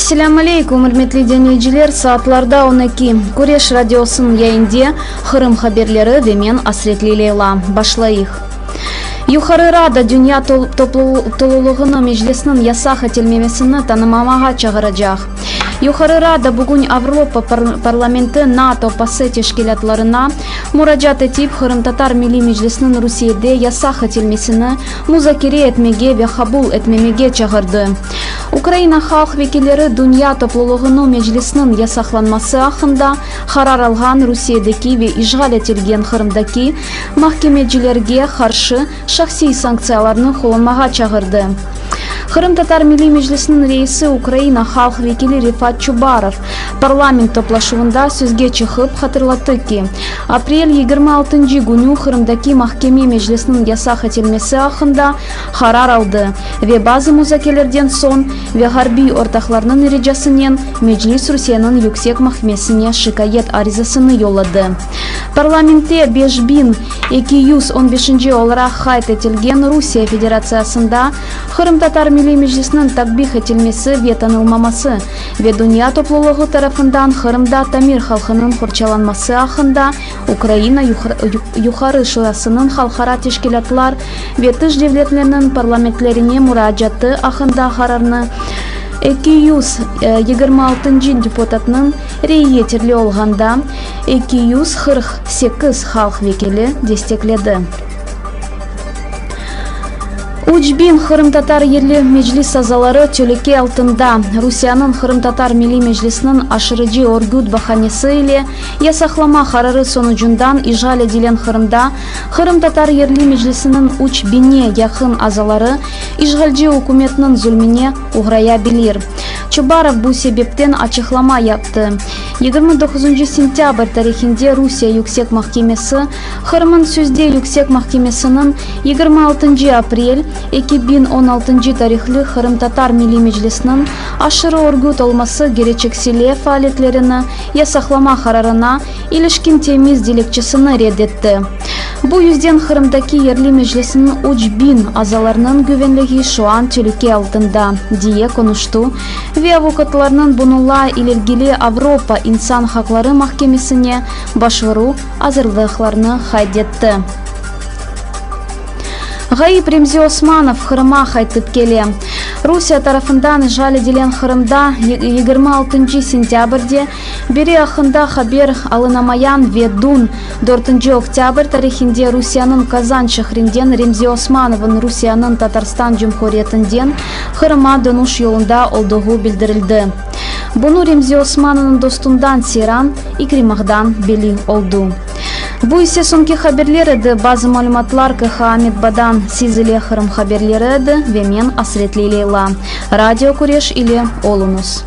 Selâm aleykum, ürmetli diñleyiciler, saatlarda 12. Küreş radiosınıñ yayında Qırım haberleri ve men Asretli Leyla. Başlayıq. Yuqarı Rada dünya toplulığını Meclisniñ yasaq etilmemesini tanımamağa çağıracaq. Yuqarı Rada bugün Avropa parlamenti, NATO, PASE teşkilâtlarına muracaat etip, Qırımtatar Milliy Meclisiniñ Rusiyede yasaq etilmesini muzakere etmege ve qabul etmemege çağırdı. Ukraina halq vekilleri dünya toplulığını Meclisniñ yasaqlanması aqqında qarar alğan Rusiyedeki ve işğal etilgen Qırımdaki mahkemecilerge qarşı şahsiy sanktsiyalarnı qullanmağa çağırdı. Qırımtatar Milliy Meclisiniñ reisi, Ukraina halq vekili Refat Çubarov parlament toplaşuvında sözge çıqıp hatırlattı ki, aprel 26 künü Qırımdaki mahkeme Meclisniñ yasaq etilmesi aqqında qarar aldı ve bazı muzakelerden soñ ve ğarbiy ortaqlarnıñ ricasınen Meclis Rusiyeniñ Yüksek mahkemesine şikâyet arizasını yolladı. Parlamentte 5215-nci olaraq qayd etilgen Rusiye Federatsiyasında Qırımtatar Milliy Meclisiniñ takbih etilmesi ve tanılmaması ve dünya toplulığı tarafından Qırımda tamir halqınıñ qorçalanması aqqında Ukraina Yuqarı Şurasınıñ halqara teşkilâtlar ve tış devletlerniñ parlamentlerine muracaatı aqqında qararnı 226-ncı deputatnıñ reyi yeterli olğanda 248 halq vekili destekledi. 3000 qırımtatar yerli meclis azaları telüke altında. Rusiyeniñ Qırımtatar Milliy Meclisiniñ aşırıcı örgüt bahanesi ile yasaqlama qararı sonucundan işğal edilen Qırımda Qırımtatar yerli meclisiniñ üç biñe yaqın azaları işğalci ükümetniñ zulmine oğrayabilir. Çubarov bu sebepten açıqlama yaptı. 29 sentâbr tarihinde Rusiye Yüksek mahkemesi Qırımıñ sözde Yüksek mahkemesiniñ 26 aprel 2016 tarihli Qırımtatar Milliy Meclisiniñ aşırı örgüt olması gereçeksile faaliyetlerini yasaqlama qararına ilişkin temiz dilekçesini red etti. Bu yüzden Qırımdaki yerli meclisniñ 3000 azalarınıñ güvenligi şu an telüke altında, diye konuştı ve avukatlarnıñ bununla ililgili Avropa insan haqları mahkemesine başvuru azırlıqlarını qayd etti. Ğayıp Remzi Osmanov Qırıma qaytıp kele. Rusiye tarafından işğal etilgen Qırımda 26 sentâbrde beri aqqında haber alınamayan ve dün, dörtünci oktâbr tarihinde Rusiyeniñ Kazan şehrinden Remzi Osmanovnıñ Rusiyeniñ Tatarstan Cumhuriyetinden Qırıma dönüş yolunda olduğu bildirildi. Bunı Remzi Osmanovnıñ dostundan Seyran İkrimovdan belli oldu. Bu ise soñki haberler edi. Bazı malümatlar KHA metbadan. Siz ile Qırım haberleri edi ve men Asretli Leyla. Radio Küreş ile oluñız.